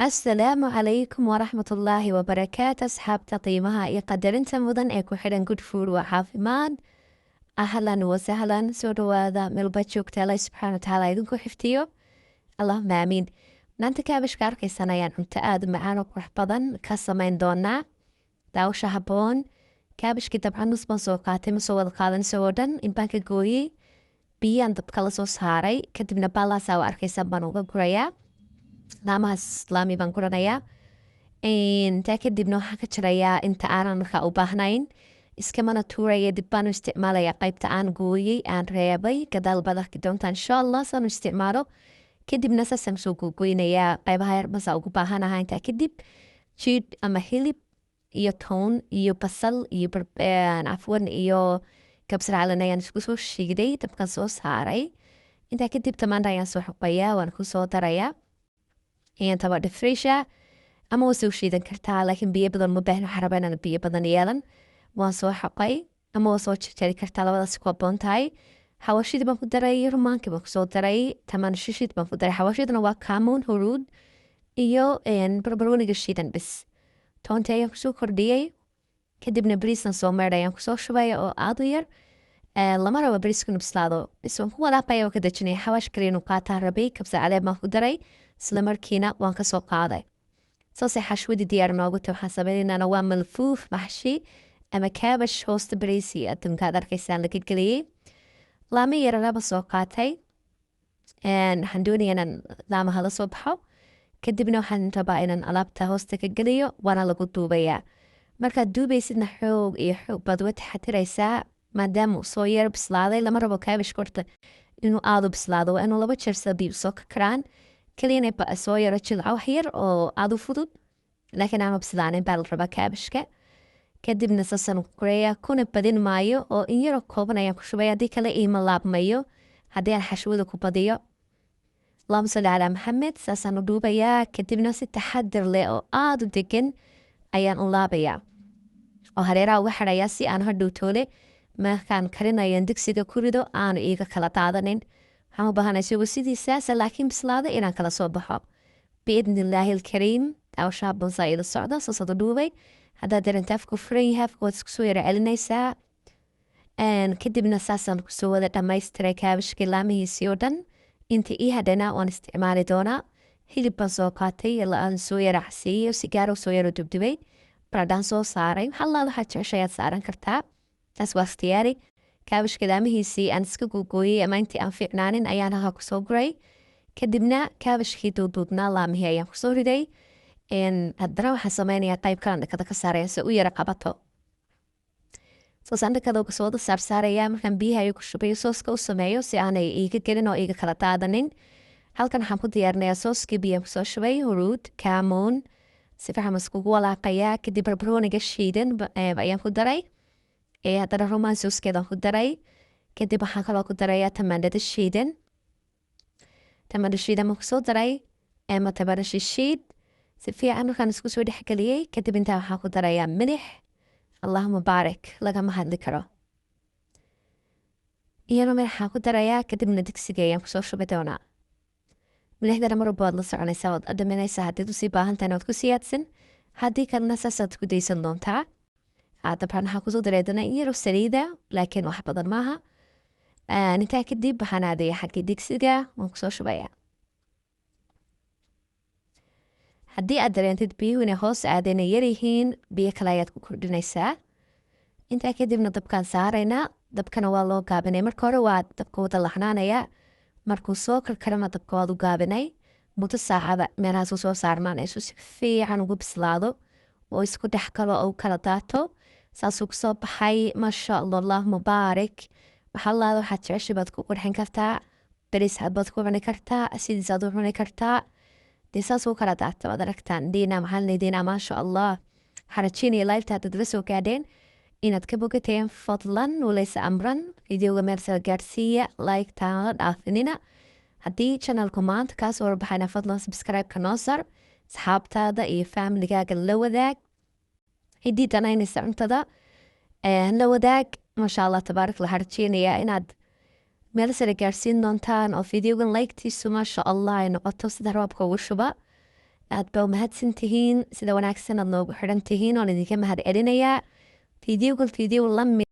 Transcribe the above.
Asalaamu calaykum waraxmatullaahi wabarakaatu. Asxaabta qiimaha iyo qadarinta mudan ee ku xidhan Good Food waa caafimaad, ahlan wasahlan, soo dhawaada meelba joogta. Allah subxaana watacaala idinku xifdiyo, allahuma aamiin. Maanta kaabashka arkaysan ayaan cunto aada u macaan oo qurux badan ka samayn doonaa. Daawasha habboon. Kaabashkii dabcan nus baan soo qaatay, ma soo wada qaadan isagoo dhan, in baan ka gooyey, biyaan dabka la soo saaray, kadibna baalaasaa arkaysan baan uga gurayaa, laamahaas laami baan guranayaa. Intaa kadibna waxaan ka jarayaa inta aanan markaa u baahnayn, iskamana tuuraya, dib baan u isticmaalaya. Qaybta aan gooyey aan reebay gadaal baad arki doontaa insha Allah saan u isticmaalo. Kadibna saasaan soo googoynayaa qaybaha yar masaa ugu baahanaha. Intaa kadib jiidh ama hilib iyo toon iyo basal iyo cafwan iyo kabsar calan ayaan isku soo shiiday, dabkan soo saaray. Intaa kadib tamaandha ayaan soo xoqayaa, waan ku soo darayaa tabadha fresha ama waa soo shiidan kartaa, laakiin biyo badan ma baahno, waxaan rabaa inaan biyo badan yeelan. Waan soo xoqay ama waa soo jarjari kartaa, labadaas ku habboon tahay. Xawaashidii baan ku daray, rumaankii baan kusoo daray, tamaan shishid baan ku daray. Xawaashidana waa kaamuun, huruud iyo barbarooniga shiidan bis. Toontii ayaan kusoo kordhiyey. Kadibna bariistan soo meedhay ayaan kusoo shubaya oo aada u yar. Lama rabo bariisku inuu bislaado, bis waan ku walaaqaya oo ka dejinaya. Xawaash kaliya inuu qaataa rabay. Kabsar caleen baan ku daray, isla markiina waan kasoo qaaday. Saasay xashwadii diyaar noogu tahay. Waxaan sameynaynana waa malfuuf maxshi ama kaabash hoosta bariis iyo adduunka aad arkaysaan laga geliyey. Laamo yararaba soo qaatay, waxaan doonaya inaan laamaha la soo baxo, kadibna waxaan rabaa inaan alaabta hoosta ka geliyo, waana lagu duubayaa. Markaad duubaysidna xoog iyo xoog baad uga taxatiraysaa, maadaama uu soo yar bislaaday. Lama rabo kaabashka horta inuu aada u bislaado, waa inuu laba jeer sida soo kakaraan kaliya, inay soo yaro jilco wax yar oo aada u fudud, laakiin aanu bislaanin baa la rabaa kaabashka. Kadibna saasaan ku gurayaa, kuna badin maayo oo in yaroo kooban ayaan ku shubaya, haddii kale iima laabmayo haddii aan xashwada ku badiyo. Allahuma salli calaa Maxamed. Saasaan u dhuubayaa, kadibna si taxadir leh oo aada u degan ayaan u laabayaa oo hareeraha uga xidhayaa, si aan hadhow toole markaan karinayo digsiga ku rido aanu iiga kala daadanin. Waxaan u baahanay isagoo sidiisaasa laakiin bislaada inaan kala soo baxo biidni illaahi alkariim. Daawashaha bonsaa ila socda. Saasad u dhuubay. Haddaad dareenta afku furan yahay, afka waad isku soo yara celinaysaa. Kadibna saasaan kusoo wada dhamaystiray kaabashkii laamihiisii oo dhan. Inta ii hadhana waan isticmaali doonaa. Hilib baan soo qaatay, aan soo yara xasiiyey, sigaar soo yara dubdubay, baradhaan soo saaray. Waxaa waxaad jeceshayaad saaran kartaa, taas waa ikhtiyaari. Kaabashka laamihiisii aan iska googooyey ama intii aan fiicnaanin ayaan halkaa kusoo guray. Kadibna kaabashkii duuduubnaa laamihii ayaan kusoo riday. Haddana waxaan sameynayaa qayb kalan dhakada ka saaraya si u yara qabato. Soosaan dhakada uga soo wada saarsaaraya markaan biyaha ay ku shubayo sooska u sameeyo, si aanay iiga gelin oo iiga kala daadanin. Halkan waxaan ku diyaarinayaa sooskii. Biyaan kusoo shubay, huruud, kaamuun, si fiican iskugu walaaqayaa. Kadib barbarooniga shiidan ayaan ku daray, haddana rumaan sooskeedaan ku daray. Kadib waxaan kaloo ku darayaa tamaandhada shiidan. Tamaandho shiidan baan kusoo daray ama tamaandho shishiid. Si fiican markaan isku soo dhexgeliyey, kadib intaa waxaan ku darayaa milix. Allahuma baarik, lagama hadli karo. Iyadoo milixaan ku darayaa, kadibna digsiga ayaan kusoo shubi doonaa. Milixdana mar walba waad la soconaysaa, waad dhadhaminaysaa. Haddiid usii baahan tahayna waad ku siyaadsan, haddii kalena saasaad ku daysan doontaa. Dabcan waxaan kusoo daray doonaa in yaro saliida, laakiin wax badan maaha. Intaa kadib waxaan aadaya xaggii digsiga, waan kusoo shubayaa. Haddii aad dareentid biyuhu inay hoos aadeen, ay yaryihiin, biyo kale ayaad ku kordhinaysaa. Intaa kadibna dabkaan saaraynaa. Dabkana waa loo gaabinay. Marka hore waa dabka wada laxnaanayaa, markuu soo karkarana dabka waad u gaabinay muddo saacada meelahaas usoo saarmaan isu si fiican ugu bislaado oo isku dhex galo oo kala daato. Saasuu kusoo baxay, maasha Allah, allahuma baarik. Waxaa allaala waxaad jeceshay baad ku qurxin kartaa, bariis cad baad ku cuni kartaa, sidiisaad u cuni kartaa. Dee saas u kala daata, waad aragtaan. Diina maxaa leediina, maasha Allah. Waxaan rajeynaya liveta haddaad la soo gaadheen inaad ka bogateen. Fadlan walaysa amran, videoga meel soo gaadhsiiya, like taana dhaafinina. Haddii channelku maanta kaa soo warbaxayna, fadlan subscribe-ka noo sar, asxaabtaada iyo familigaaga la wadaag, ciddii danaynaysa cuntada la wadaag. Maasha Allah tabaarak. Waxaan rajeynayaa inaad meel sare gaarsiin doontaan oo videogan like-tiisu maasha Allah ay noqoto sida roobka ugu shuba. Aad baa umahadsan tihiin sida wanaagsan aad noogu xidhan tihiin, oon idinka mahad celinayaa. Fiidiyowgan fiidiyow la mid.